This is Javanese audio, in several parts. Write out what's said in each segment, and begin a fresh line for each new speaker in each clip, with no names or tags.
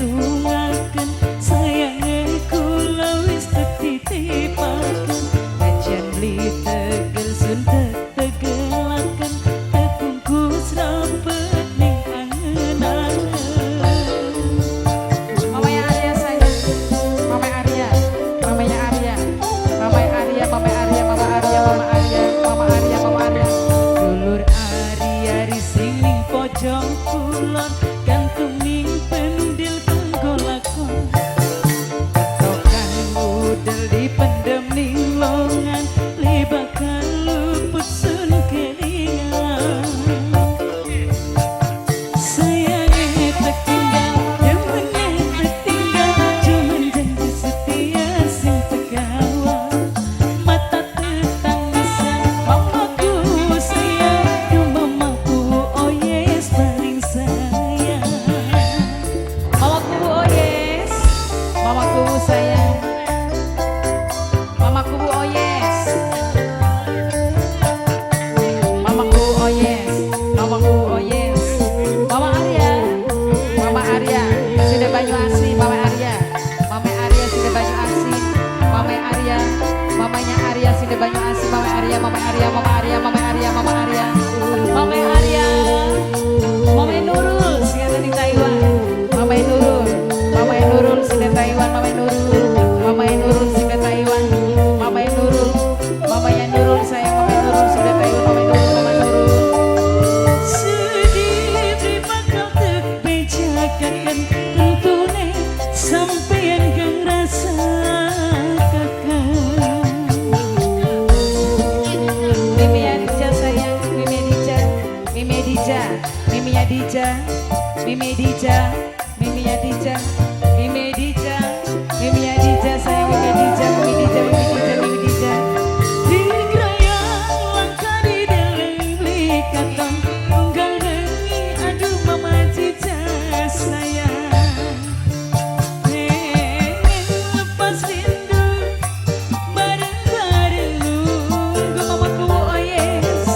gantungaken, sayange kula wis tititipaken. Najan beli tegel sun tegelaken, tekungkus rapet ning angen-angen.
Mamanya Arya sayang. Mama Arya, Mamanya Arya, Mama Arya, Mama Arya, Mama Arya, Mama Arya, Mama Arya, Mama Arya.
Dulur ari-ari sing ning pojok kulon, gantung ning pendil kanggo lakon. Ketokan udel dipendem ning longan, li bakal luput sun kelingan. Sayange tertinggal, demene tertinggal, cuman janji setia sing tegawa. Mata tetangisan, mamaku sayang, duh mamaku oh yes paling sayang.
Mamaku oh yes, mamaku sayang. Mamaku oh yes. Mamaku oh yes, mamaku oh yes. Mama Arya, Mama Arya, sudah Banyu Asih, Mama Arya. Mama Arya sudah Banyu Asih, Mama Arya, mamanya Arya sudah Banyu Asih, Mama Arya, Mama Arya, Mama Arya, Mama Arya, Mama Arya. Mama Arya, Mama Nurul, sing ada di Taiwan. Mama Nurul, Mama Nurul sing di Taiwan, Mama Nurul, Mama Nurul sing di Taiwan, Mama Nurul, Mamanya Nurul sayang, Mama Nurul sing di Taiwan, Mama Nurul, Mama Nurul.
Sedih beli bakal tebejakaken, tentune sampeyan kang rasakaken.
Mimi Adija sayang, Mimi Adija, Mimi Adija, Mimi Adija, Mimi Adija, Mimi Adija, Mimi Adija, Mimi Adija sayang, Mimi Adija, Mimi Adija, Mimi Adija, Mimi Adija.
Digrayang langka di deleng beli katon, unggal bengi aduh mama cica sayang. Pengen lepas rindu bareng-bareng nunggu
Mamaku oh yes,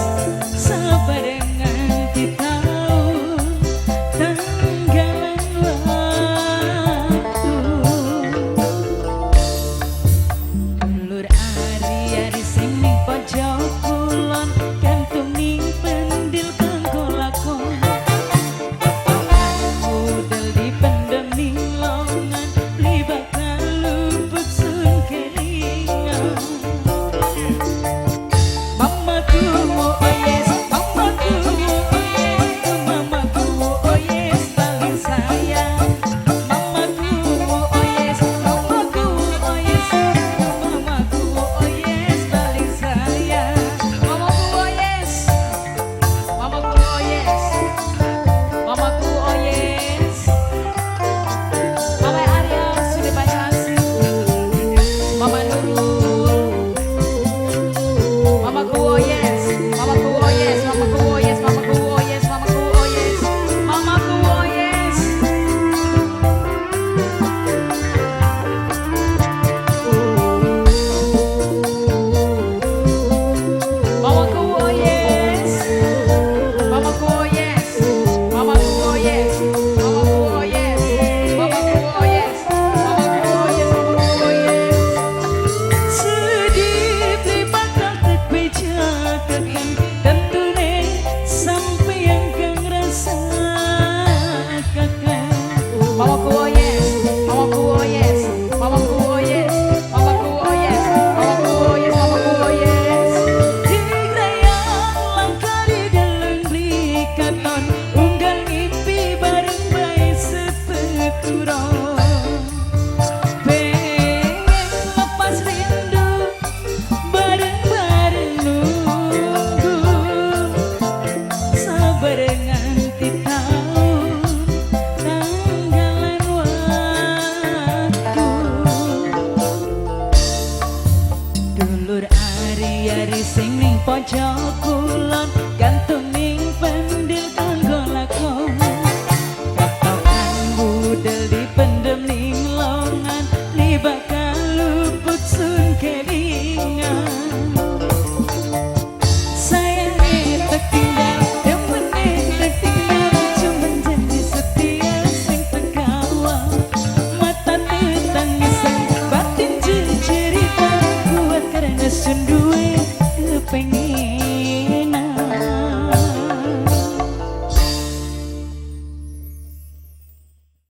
sabarengan tahun tanggalan waktu. Dulur ari-ari sing ning pojok kulon, gantung ning pendil kanggo lakon. Ketokan udel dipendem ning longan, beli bakal luput sun kelingan. Mamaku oh yes, mamaku oh yes, mamaku oh yes paling sayang. Mamaku oh yes, mamaku oh yes, mamaku oh yes paling sayang.
Mamaku oh yes, mamaku oh yes, mamaku oh yes. Mama Arya sudah Banyu Asih, Mama Nurul, mamaku oh yes, mamaku oh yes, mamaku oh yes, mamaku oh yes, mamaku oh yes, mamaku oh yes. Mamaku oh yes, mamaku oh yes, mamaku oh yes, mamaku oh yes, mamaku oh yes, mamaku oh yes, mamaku oh yes.
Sedih beli bakal tebejakaken, tentune sampeyan kang rasakaken.
Mamaku oh yes, mamaku oh yes, mamaku oh yes, mamaku oh yes, mamaku oh yes, mamaku oh yes.
Digrayang langka di deleng beli katon, unggal ngimpi bareng bae sepeturon. Pengen lepas rindu bareng-bareng nunggu sabarengan tahun tanggalan waktu. Dulur ari-ari sing ning pojok kulon, gantung ning pendil kanggo lakon. Ketokan budel dipendem ning longan, li bakal luput sun kelingan.